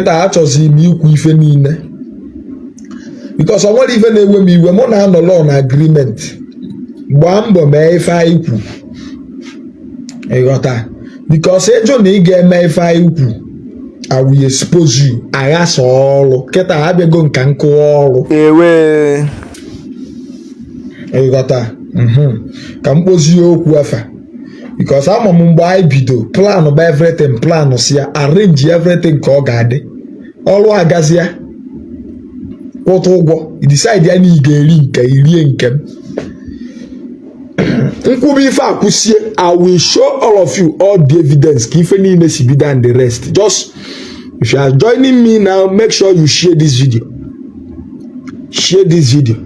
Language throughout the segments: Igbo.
Kịta achọzi m ikwu ife niile because o nwere ife na-ewe m iwe. Mụ na-anọlọ na agreement, gbaa mbọ mee ife anyị kwu, ịghọta? Because ịjụ na ị ga-eme ife anyị kwu, I will expose you. Aghasa ọrụ kịta abịago nka nkụ ọrụ. Ewe. Ịghọta? Ka m kpozie okwu afa, because ama m mgbe anyị bido plan bụ everything, plan si ya arrange everything ka ọ ga-adị, ọrụ agazia, kwụta ụgwọ, decide ya na ị ga-eri nke irie nke m. Nkwube ife akwụsie, I will show all of you all the evidence ka ife niile si bido and the rest. Just if you are joining me now, make sure you share this video, share this video.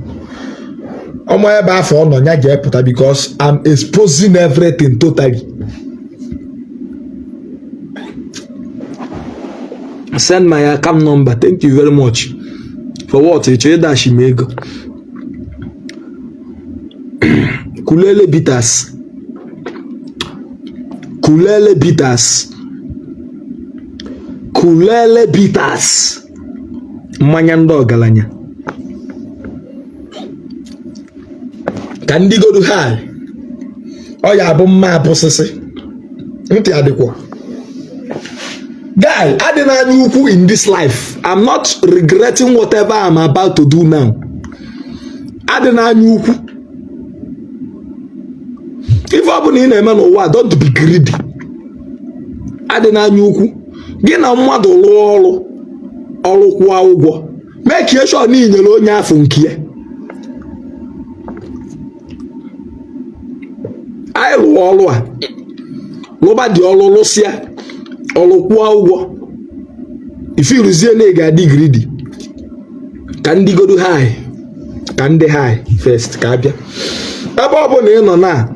Ọmụ ebe afọ ọ nọ ya ga-epụta because I'm exposing everything totally. Send my account number. Thank you very much. For what? Ị chọrọ ịdashi m ego? Kulele bitters, kulele bitters, kulele bitters, mmanya ndị ọgaranya. Ka ndị godu ha ọ ya bụ mma abụsịsị ntị adịkwa. Guy, adị n'anya ukwu in this life. I'm not regretting whatever I'm about to do now. Adị n'anya ukwu. Ife ọ bụla ị na-eme n'ụwa, don't be greedy. Adị n'anya ukwu. Gị na mmadụ rụọ ọrụ, ọrụ kwụọ ụgwọ, make sure na i nyere onye afụ nke ya. Anyị rụọ ọrụ a, rụba dị ọrụ, rụsịa ọrụ, kwụọ ụgwọ, ife iruzie na ị ga-adị greedy. Ka ndị godu high, ka ndị high first ka abịa. Ebe ọ bụla ị nọ na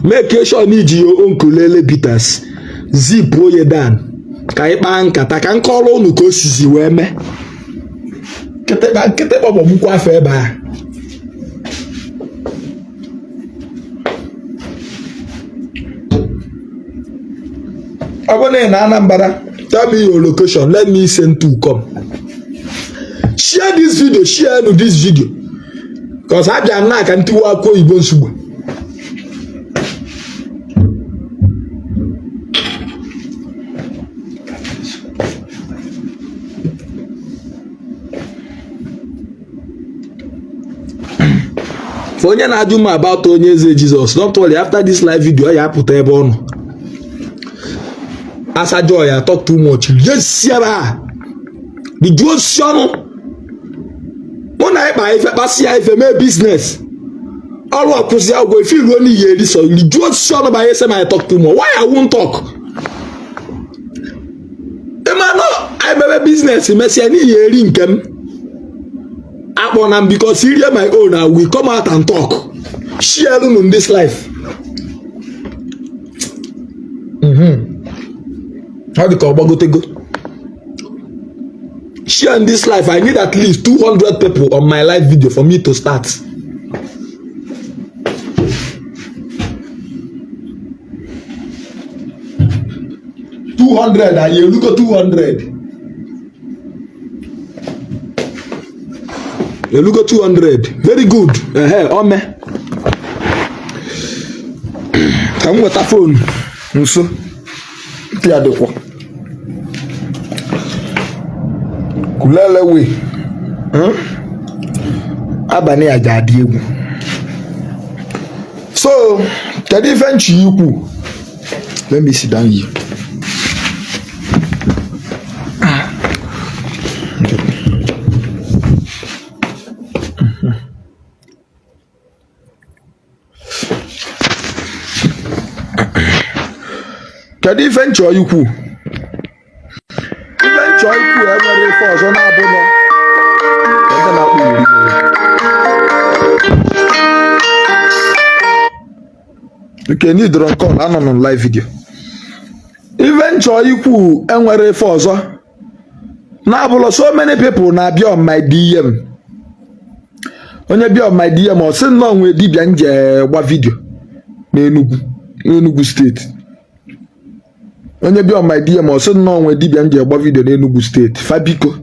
make sure na iji your own kulele bitters zip oye dan ka anyị kpaa nkata, ka m kọrọ unu ka o sizi wee mee. Kịtịkpa nkịtịkpa gbagbukwa afọ ebe a. Ọ bụrụ na ị na Anambra, tell me your location, let me send to come. Share this video, share nu this video, cause abịa m na ka ntiwa akụ oyibo nsugbe. For onye na-ajụ m about onye eze Jizọs, don't worry, after this live video ọ ya apụta ebe ọ nọ. Asa joy, I talk too much. Yes, ebe a rijuo osisi ọnụ mụ na ịkpa ife, kpasịa ife, mee business, ọrụ ọkwụsị ụgwọ, ife iruo n'iyi eri sọ rijuo osisi ọnụ banye sị ma I talk too much. Why I won't talk? Ịma na anyị mebe business, mesịa n'ihi eri nke m akpọ na m, because irie my own, I will come out and talk. Share unu in this life. Ọ dị ka ọ gbagotego. Share in this life. I need at least 200 people on my live video for me to start. 200, anyị erugo 200, elugo 200. Very good. Ehe, ome ka m nweta phone nso. Ntị adịkwa. Kulele we. Abalị a ga-adị egwu. So kedu ife nchi ikwu? Let me sit down here. Kedu ife nchọ ikwu? Ife nchọ ikwu enwere ife ọzọ na-abụghị ndị na-akpọ iri. Okay, need on call, anọ m live video. Ife nchọ ikwu enwere ife ọzọ na-abụlọ. So many people na-abịa on my DM. Onye bịa on my DM, ọ sị nnọọ nwee dibịa nje gba video n'Enugu, n'Enugu steeti. Onye bịa my DM, ọ sị na o nwe dibịa m ji agba video n'Enugu steeti, fa biko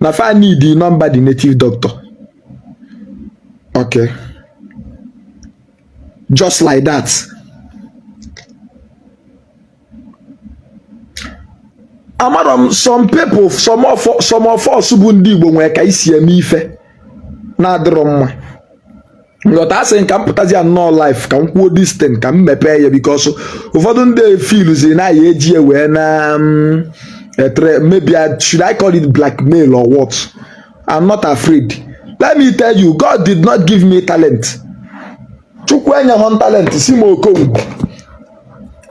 na fa need number the native doctor. Okay, just like that. Amarọ m, some people, some of us bụ ndị Igbo nwere ka isi eme ife na-adịrọ mma. Nghọta asị ka m pụtazi nnọọ live ka m kwuo this thing, ka m mepee ya, because ụfọdụ ndị feelzi na ya eji wee na etre, maybe should I call it blackmail or what? I'm not afraid. Let me tell you, God did not give me talent. Chukwu enyeghọ m talent si m okongwu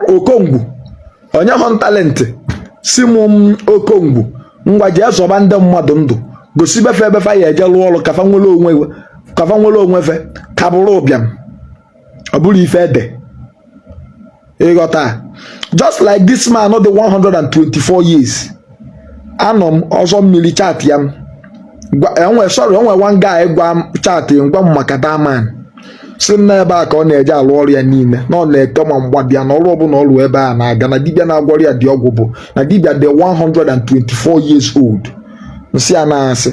okongwu, o nyeghọ m talent si m okongwu ngwa jee zọba ndị mmadụ ndụ, gosibe fa ebe fa ya eje lụọ ọrụ ka fa nwere onwe, ka fa nwere onwe fe, ka bụrụ ụbịam. Ọ bụrụ ife ede, ịghọta? Just like this man dị 124 years, anọ m ọzọ mmiri chat ya m enwe, sorry, onwe one guy gwa m chat gwa m maka that man, si m n'ebe a ka ọ na-eje alụ ọrụ ya niile, na ọ na-eke ma mgbabịa na ọrụ ọbụla ọrụ ebe a na-aga, na dibịa na-agwọrọ ya dị ọgwụ bụ na dibịa dị 124 years old. Nsị a na-asị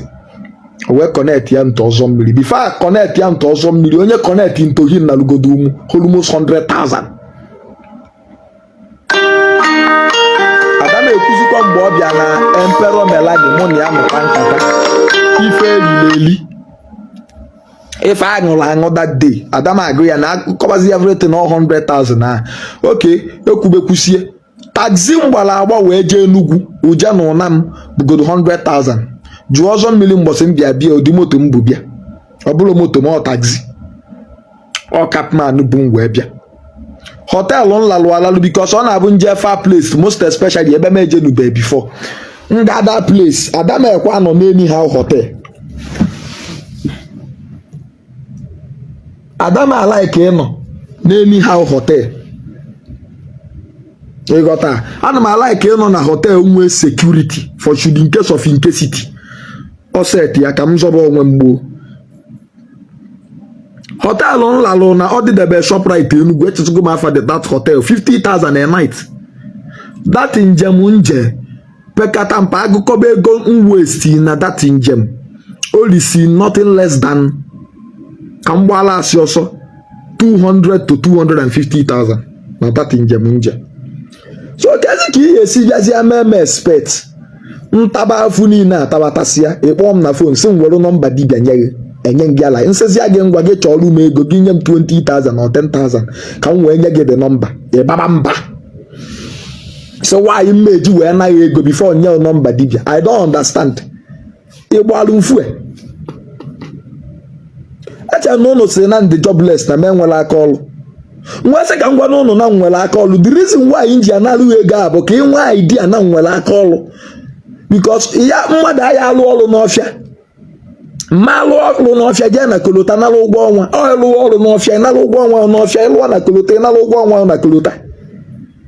o wee connect ya nte ọzọ mmiri. Before a connect ya nte ọzọ mmiri, onye connect nto him na lugodo umu almost 100,000. Ada na-ekwuzikwa mgbe ọ bịa na Emperor Melanie, mụ na ya nọkwa nkata ife elili eli, ife aṅụrụ aṅụ that day. Ada m agụ ya na akọbazi everything, all 100,000 a. Okay, ekwubekwusie taxi m gbara agba wee jee Enugwu ụja na ụna m bugodo 100,000. Jụọ ọzọ mmiri mbọsị m bịa bịa ụdị moto m bụ bịa, ọ bụrụ moto m, ọ taxi, ọ capman bụ m wee bịa. Hotel m lalụ alalụ, because ọ na-abụ nje far place, most especially ebe m ejenube before m ga that place, ada m ekwe anọ n'anyhow hotel. Ada m alike ịnọ n'anyhow hotel, ịghọta? Ana m alike ịnọ na hotel nwee security for should in case of incasity ọ set ya ka m zọba onwe m gboo. Hotel m lalụ na ọ dịdebe Shoprite Enugu, echetụgo m afa that hotel, 50,000 a night. That njem nje pekata mpa, agụkọba ego m waste na that njem, o lisi nothing less than, ka m gbaala asị ọsọ, 200 to 250,000 na that njem nje. So kezi ka ị ga-esi bịazie mee m expect ntaba afụ niile atabatasịa, ịkpọọ m na phone si m were nọmba dibịa nye gị, enye gị ala, nsịzịa gị ngwa gị chọrọ m ego gị nye m 20,000 or 10,000 ka m wee nye gị the nọmba, ịbaba mba so why m eji wee naghị ego before nye nọmba dibịa? I don't understand. Ịgbalụ mfue eche na ụnụ sị na ndị jobless na m enwere aka ọlụ. Nwa sị ka m gwa n'ụnụ na m nwere aka ọlụ. The reason why m ji analụ ego a bụ ka ị nwee idea na m nwere aka ọlụ, because ya mmadụ agha alụ ọlụ n'ọfịa, ma alụ ọrụ n'ọfịa jee na kolota nara ụgwọ ọnwa. Ọ lụọ ọrụ n'ọfịa, nara ụgwọ ọnwa n'ọfịa, ịlụọ na kolota, ịnara ụgwọ ọnwa na kolota.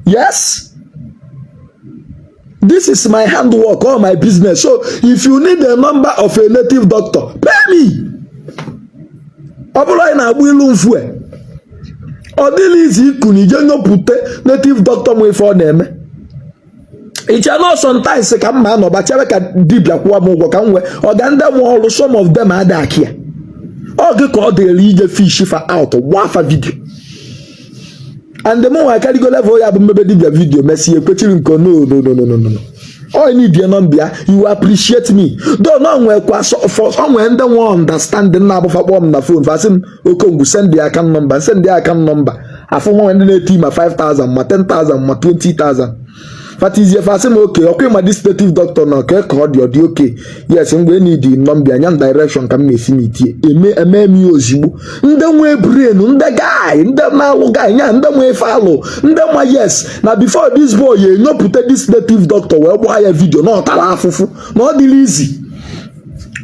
Yes, this is my handwork or my business. So if you need a number of a native doctor, pay me. Ọ bụrụ anyị na-agba ilu mfue, ọ dịla izi iku na ije nyopụta native doctor m ife ọ na-eme. Iche na sometimes ka m ma anọba chere ka dibịa kwụọ m ụgwọ ka m nwee ọga ndị mụ ọrụ. Some of them ada akị ya ọ gị ka ọ dịrị ije fish fa out, gbaa fa video. And mụ nwa akarịgo level ya bụ mmebe dibịa video mesie ekwechiri nke. No, no, no, no, no, no. All need your number, you appreciate me though. No nwekwa for o nwee ndị nwe understanding na-abụfa kpọọ m na phone, fa sị m, "Okongwu, send the account number." Send the account number, afụ nwa ndị na-eti ma 5000 ma 10,000 ma 20,000. Fatizie, fa sị m, "Okay, ọkwa ịma this native doctor na ka ọ dị, ọ dị okay?" Yes, mgbe need number, anya m direction ka m na-esi n'itie eme eme m ya ozigbo. Ndị nwe brain, ndị guy, ndị na-alụ guy nya, ndị nwe ife alụ, ndị ma yes na before this boy enyopụta this native doctor wee gbaa ya video na ọ tara afụfụ na ọ dịrị izi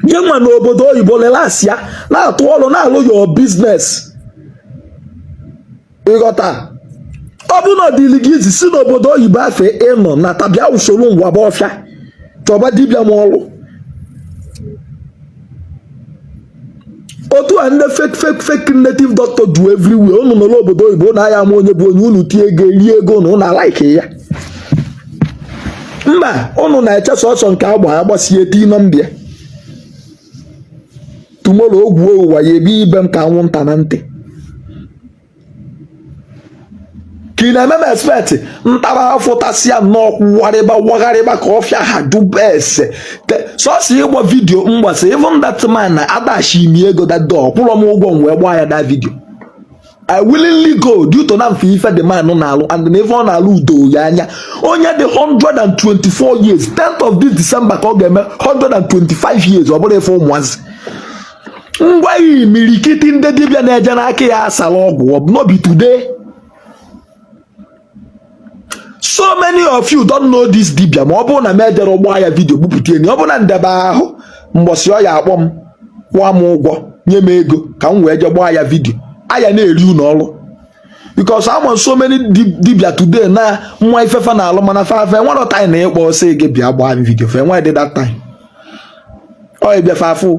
gị nwa n'obodo oyibo lelas ya na-atụ ọrụ na-alụ your business. Ịghọta? Ọ bụ na ọ dịrị gị izi si n'obodo oyibo afe ịnọ na tabịa usoro ngwaba ọfịa chọba dibịa ma ọlụ otu a. Ndị fake, fake, fake native doctor do everywhere. Unu nọ n'obodo oyibo na aya ama onye bụ onye unu tie ego erie ego na unu alike ya. Mba, ụnụ na-eche sọsọ nke agba agbasie eti nọmba ya. Tomorrow ogwuo ụwa ya ebe ibe m ka anwụnta na ntị. Ka ị na-eme m expect ntara afọ tasịa nnọọ kwụgharịba wagharịba ka ọfịa ha jụba ese sọsọ ịgba video mgbasa. Even that man na adashi imi ego that door kwụrọ m ụgwọ m wee gbaa ya that video. I willingly go due to na m fụ ife the man na-alụ and na ife ọ na-alụ udo ya anya. Onye dị 124 years, 10th of this December ka ọ ga-eme 125 years, ọ bụrụ ife ụmụazị. Ngwa ya imirikiti ndị dibịa na-eje n'aka ya asara ọgwụ, ọ no be today. So many of you don't know this dibịa. Ma ọ bụrụ na m ejere gbaa ya video gbupụta enyi, ọ bụrụ na ndebe ahụ mgbọsị ọ ya akpọ m kwụọ m ụgwọ nye m ego ka m wee jee gbaa ya video, aya na-eri unu ọrụ, because ama so many dibịa today na nwa ife fa na-alụ, mana fa fa enwere time na ịkpọ sị gị bịa gbaa m video. Fa enweghị that time. Ọ ịbịa fa afụ,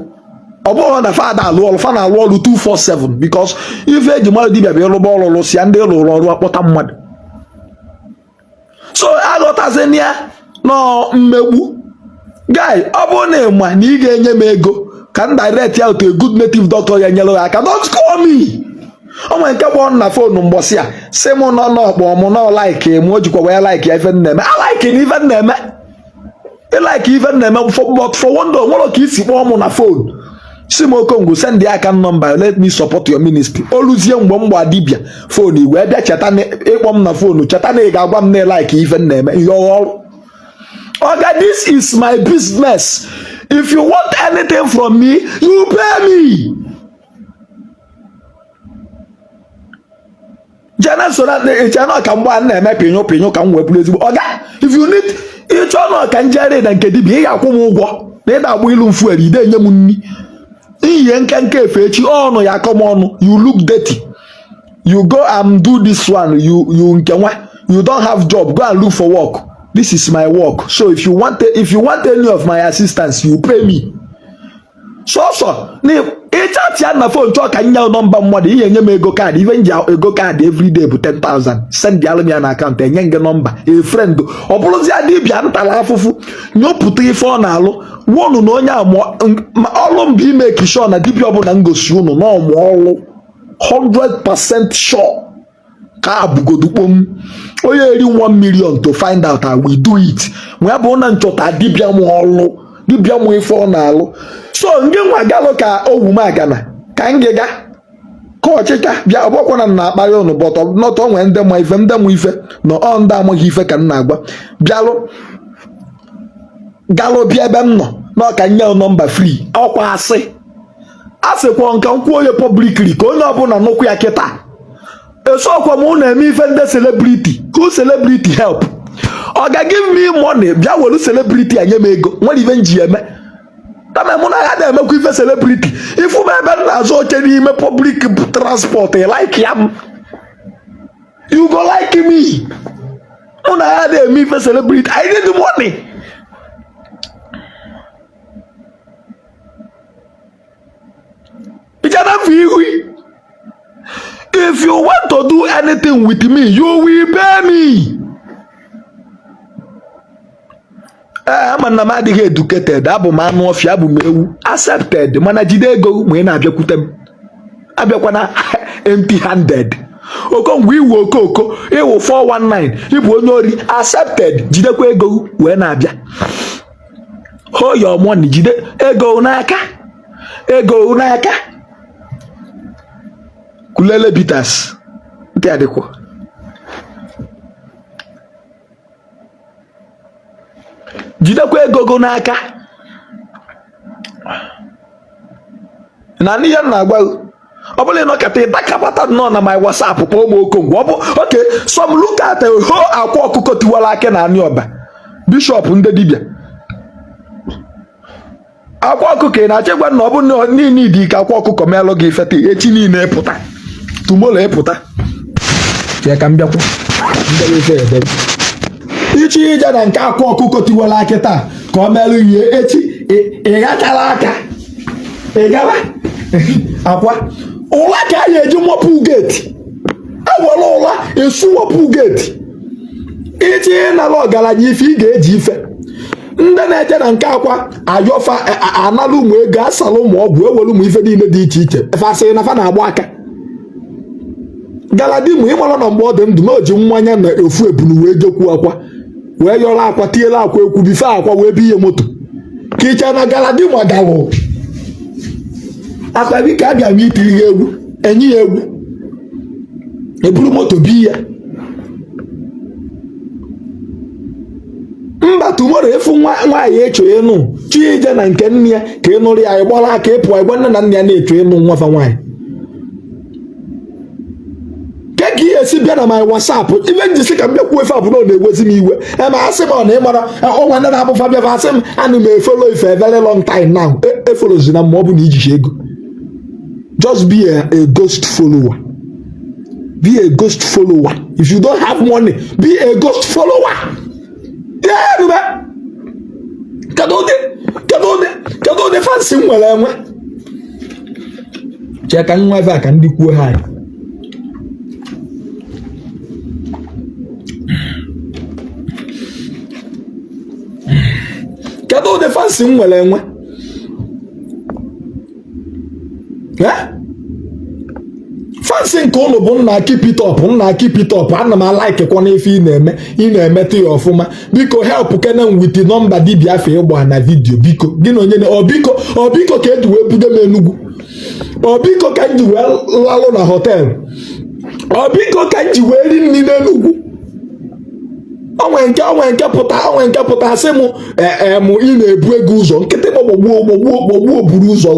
ọ bụrụ na fa ada alụ ọrụ, fa na-alụ ọrụ 247, because ife eji mara dibịa bụ ịrụba ọrụ lụsịa ndị lụrụ ọrụ akpọta mmadụ. So aghọtazina ya nọọ mmegbu. Guy, ọ bụrụ na ị ma na ị ga-enye m ego ka m direct ya to a good native doctor ya nyere ya aka, don't call me. O nwere nke kpọọ na phone mgbọsị a sị m nọ n'ọkpọ m nọ like m, o jikwa wee like ya ife m na-eme. A like na ife m na-eme, ị like ife m na-eme, but for wonder nwere ka isi kpọọ m na phone si m, "Okongwu, send ya account number, let me support your ministry." Oluzie mgbe m gba dibịa phone wee bịa cheta ịkpọ m na phone, cheta na ị ga-agwa m na ị like ife m na-eme ihe ọrụ. Oga, this is my business. If you want anything from me, you pay me. Jena so na eche na ka mgbe a na-eme pinyo pinyo ka m wee bụrụ ezigbo oga. If you need ịchọ na ka njere na nke dibịa, ị ga-akwụ m ụgwọ na ịda agba ilu mfuel ide enye m nri ihe nkenke efe echi ọnụ ya akọ m ọnụ. You look dirty, you go and do this one, you nke nwa, you don't have job, go and look for work. This is my work. So if you want any of my assistance, you pay me. Sọsọ na ịchat ya na phone chọọ ka nye nọmba mmadụ ihe enye m ego card. Ife nji ego card everyday bụ 10,000. Send alụ m ya na account, enye gị nọmba a friend. Ọ bụrụzie dibịa ntara afụfụ nyopụta ife ọ na-alụ wonu na onye ọlụ mbụ ime sure na dibịa ọbụla ngosi unu na ọmụ ọlụ 100% sure ka abụgodu kpom onye eri 1 million to find out, I will do it. Wee bụ na nchọta dibịa mụ ọlụ, dibịa mụ ife ọ na-alụ. So ndị nwa galụ ka owu m agana ka ngịga ka ọchịcha bịa ọgbọkwa na na-akparị ụnụ, but not onwe ndị ma ife, ndị mụ ife na ọ ndị amaghị ife ka m na-agwa. Bịalụ galụ bịa ebe m nọ na ọka nye nọmba free. Ọkwa asị asịkwa nka m kwuo onye publicly ka onye ọbụla nụkwu ya kịta. Esokwa m unu eme ife ndị celebrity who celebrity help. Ọ ga give me money, bịa were celebrity enye m ego nwere ife m ji eme kama mụ na ya na-emekwa ife celebrity. Ifu m ebe m na-azụ oche n'ime public transport, like ya m, you go like me. Mụ na ya na-eme ife celebrity. I need money. Ichana ihu. If you want to do anything with me, you will pay me. Ee, ama na m adịghị educated, abụ m anụ ọfịa, abụ m ewu, accepted. Mana jide ego ma ị na-abịakwute m, abịakwana empty handed. Okongwu, iwu okoko, iwu 419, ịbụ onye ori, accepted. Jidekwa ego wee na-abịa. Hold your money, jide ego n'aka, ego n'aka. Kulele bitters ntị adịkwa. Jidekwa ego go n'aka na ihe m na-agwa gị. Ọ bụla ịnọkọta ịdakabata nnọọ na my WhatsApp kpọọ m Okongwu. Ọ bụ okay, some look at ho akwa ọkụkọ tiwara akị na anị ọba, bishọp ndị dibịa akwa ọkụkọ. Ị na-achọ ịgwa na ọ bụ niile dị ike akwa ọkụkọ melụ gị ifete echi niile ịpụta, tomorrow ịpụta ya ka m bịakwa ndebe ife edebe ichi ije na nke akwa ọkụkọ tiwara akị taa ka ọ melụ ihe echi ị ghachara aka ị gawa akwa ụla ka a ga-eji mọpụ gate, ewere ụla esuwapụ gate. Iche ịnara ọgaranya ife, ị ga-eji ife. Ndị na-eje na nke akwa ayọfa anara ụmụ ego, asara ụmụ ọgwụ, ewere ụmụ ife niile dị iche iche, fa asịrị na fa na-agba aka. Galadima, ịmara na mgbe ọ dị ndụ na o ji mmanya na ofu ebulu wee jekwu akwa, wee yọrọ akwa, tinyere akwa ekwu bife akwa wee bi ihe moto ka iche na Galadima galụ akwa biko abịa m itiri ya egwu, enye ya egwu, eburu moto bi ya. Mba, tomorrow ịfụ nwaanyị echo ịnụ chi ije na nke nne ya ka ị nụrụ ya, ịgbara aka ịpụ, ịgwa nne na nna ya na-echo ịnụ nwa fa nwaanyị. Ke ka ihe esi bịa na my WhatsApp, ife m ji sị ka m bịakwuo ife abụrụ na-ewezi m iwe ema asị m ọ na ịmara ọnwa ndị na-abụfa bịa asị m ana m efollow ife a very long time now. Efollowzina ma ọ bụ na ijichi ego. Just be a ghost follower. Be a ghost follower. If you don't have money, be a ghost follower. Yeah, kedu ụdị fans m nwere enwe? Chee ka nwa ebe a ka ndị kwuo ha. Kedu ụdị fans m nwere enwe? Fans nke ụnụ bụ nna, keep it up, nna, keep it up. Ana m alaikekwa n'ife ị na-eme, ị na-emetụ ya ọfụma. Biko help kene m with number dibịa afọ ịgba na video. Biko gị na onye ọ biko, ọ biko ka eji wee buga m Enugu, ọ biko ka m ji wee lalụ na hotel, ọ biko ka m ji wee ri nri n'Enugu. Onwe nke pụta asị m mụ ị na-ebu ego ụzọ nkịtị, gbọgbọgbuo gbọgbuo gbọgbuo buru ụzọ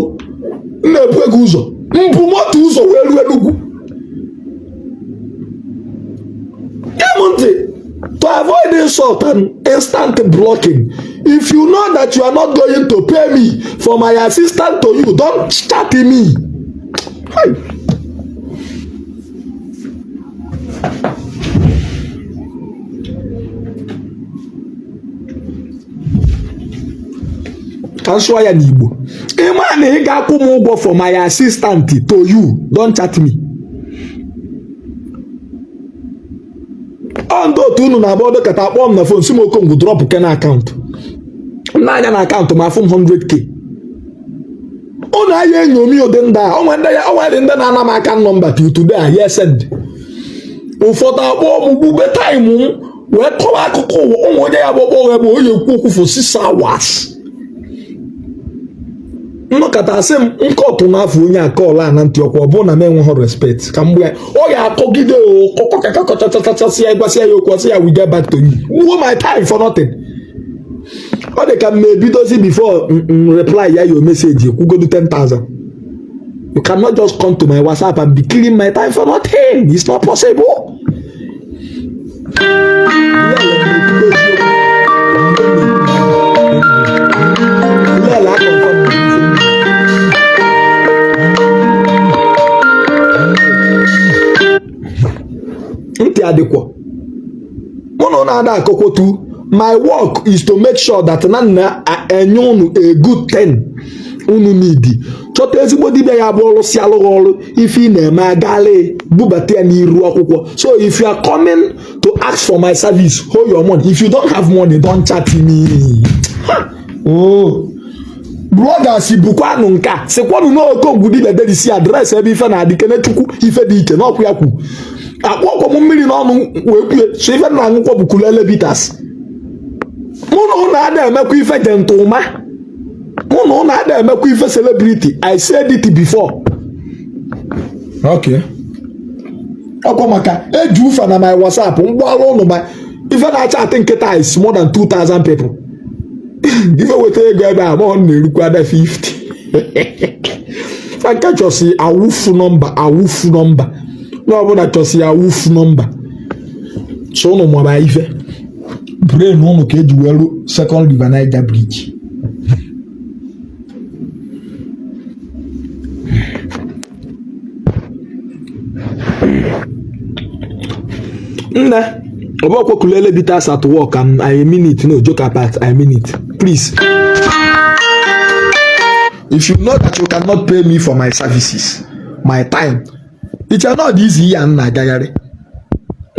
m na-ebu ego ụzọ mbụ moto ụzọ wee ruo Enugu. Gee m ntị. To avoid insult and instant blocking, if you know that you are not going to pay me for my assistant to you, don't chat me. Hey. Ka m sụọ ya n'Igbo, ịma na ị ga-akwụ m ụgwọ for my assistant to you, don't chat me. Ọ ndị otu unu na-agba ọdụ kata akpọọ m na phone, si m Okongwu, drop kene account n'anya na account ma afụ m 100K. Unu anya enyomi ụdị ndị a. Onwe ndị ya, onwe ndị na-ana m account number till today a yes send. Ụfọdụ akpọọ m gbube time m wee kọwa akụkọ ụwa. Ụmụ onye ya bụ ọkpọ ebe onye ekwu okwu for 6 hours, nnọkọta asị m nkọtụ n'afọ onye akọọla na ntị ọkwa. Ọ bụrụ na m enweghị respect ka mgbe ọ ga-akọgide kọkọkakọchachachasị ya, gwasị ya okwu, ọsị ya we get back to you. Gbuo my time for nothing. Ọ dị ka m ebidozi before m reply ya your message, ekwugodu 10,000. You cannot just come to my WhatsApp and be killing my time for nothing. It's not possible. Ntị adịkwa mụ na ụnụ ada akọkwotu. My work is to make sure that na nna enye unu a good thing unu need. Chọta ezigbo dibịa ya bụ ọrụ si alụghị ọrụ, ife ị na-eme agala bubata ya n'iru akwụkwọ. So if you are coming to ask for my service, hold your money. If you don't have money, don't chat me. Ha! Oh, bloggers, bukwanụ nke a, sịkwanụ na Okongwu dibịa derisi address ebe ife na-adị. Kenechukwu ife dị iche n'ọkụ ya kwu akpụ ọkwọ m mmiri n'ọnụ wee kwue so ife na aṅụkwọ bụ Kulele bitters. Mụ na ụnụ ada emekwa ife gentleman, mụ na ụnụ ada emekwa ife celebrity. I said it before. Okay, ọkwa maka eji ụfa na my WhatsApp mgbalụ ụnụ ma ife na-acha atị nkịta is more than 2000 people. Ife weta ego ebe a ma ọ na-erukwa ada 50 fa nke chọsi awụfu number, awụfu number na ọbụla chọsi awụfu number. So ụnụ mara ife brain ụnụ ka eji wee rụ Second River Niger Bridge. Nne ọbọkwa Kulele bitters at work. I mean it, no joke apart, I mean it. Please, if you know that you cannot pay me for my services, my time, iche na ọ dị izi ihe a m na-agagharị.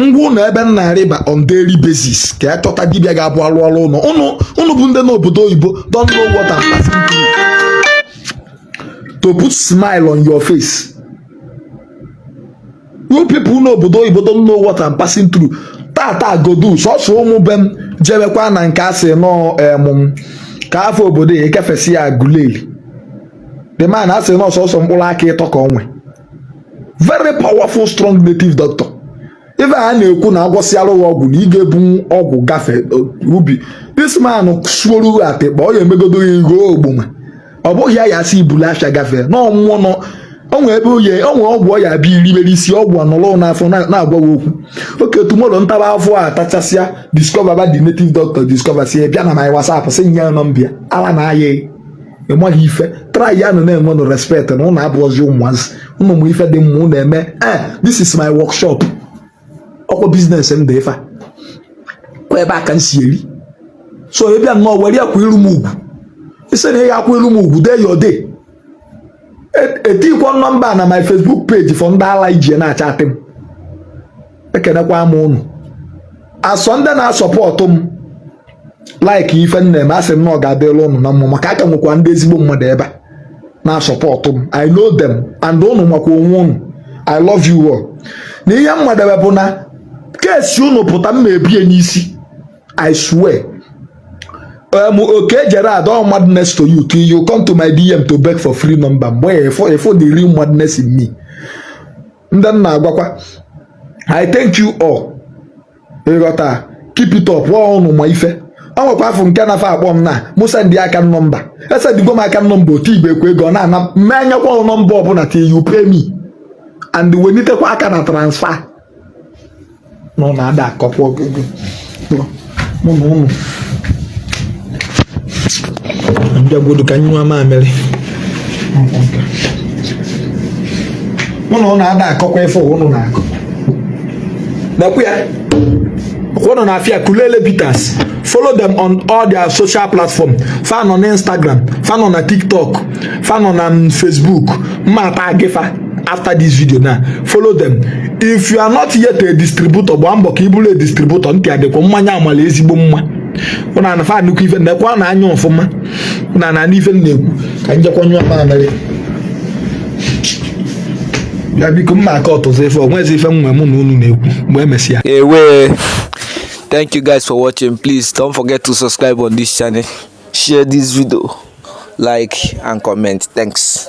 Ngwa ụlọ ebe m na-arịba on daily basis ka ya chọta dibịa ga-abụ alụ ọrụ ụlọ. Ụnụ ụnụ bụ ndị n'obodo oyibo don't know what I'm passing through to put smile on your face. You people n'obodo oyibo don't know what I'm passing through. Tata godu sọsọ ụmụ be m jebekwa na nke asị nọ em ka afọ obodo ya ekefesi ya guleli. The man asị nọ sọsọ mkpụrụ aka ịtọ ka ọ nwe. Very powerful, strong native doctor. Ife a na-ekwu na agwọsịalụ ya ọgwụ na ị ga-ebunwu ọgwụ gafee ubi. This man suoru atịkpa ọ ya emegodo ya igo ogboma. Ọ bụghị ya ya asị ibulu afịa gafee na ọmmụọ nọ. O nwee ebe oye o nwee ọgwụ ọ ya abịa iribere isi ọgwụ anọrọ n'afọ na-agwa gị okwu. Oke tomorrow ntaba afọ a tachasịa, discover ba the native doctor, discover si bịa na my WhatsApp, sị nye nọmba ya ala na aya. Ịmaghị ife, try ya nọ na-enwe nụ respect na ụnụ abụọzi ụmụazị. Ụnụ mụ ife dị mma ụnụ eme. This is my workshop, ọkwa business m dị ife a kwa ebe aka m si eri. So ị bịa nnọọ were ya kwa iru m ugwu, isi na ị ga-akwa iru m ugwu day your day. Etikwa nọmba na my Facebook page for ndị ala iji na-acha atị m. Ekenekwa m ụnụ asọ ndị na-asupport m, like ife m na-eme. Asị m na ọ ga-adịrị ụnụ na mma, maka aka nwekwa ndị ezigbo mmadụ ebe a na-asupport m. I know them and ụnụ makwa onwe ụnụ. I love you all. Na ihe mmadebe bụ na kesi ụnụ pụta m ma ebie n'isi. I swear, okay, Gerard, all madness to you till you come to my DM to beg for free number. Mgbe ifo the real madness in me. Ndị m na-agwakwa, I thank you all. Ịghọta, keep it up. Ọ ụnụ ma ife ọ nwekwa afọ nke na-afa akpọ m na mụ send aka nọmba, esendigo m aka nọmba otu igbe ekwe ego ọ na-ana mmenyekwa nọmba ọbụla till you pay me and welitekwa aka na transfer nọ na-ada akọkwa ogogo mụ na ụnụ mbịagwodu ka nyụọ mamịrị. Mụ na ụnụ ada akọkwa ife ụnụ na-akọ. Nekwu ya, ụnụ na-afịa Kulele Bitters. Follow them on all their social platform. Fa nọ na Instagram, fa nọ na TikTok, fa nọ na Facebook. Mma tag fa after this video. Now follow them. If you are not yet a distributor, gbaa mbọ ka ị bụrụ a distributor. Ntị adịkwa mmanya amala ezigbo mma. Ụnụ anafa nnukwu ife nekwa na anya ọfụma. Ụnụ na ife m na-ekwu ka njekwa nyụọ mamịrị ya. Biko, mma aka ọtụzụ ife onwezi ife m nwe mụ na unu na-ekwu mgbe emesịa. Ewe, thank you guys for watching. Please don't forget to subscribe on this channel, share this video, like and comment. Thanks.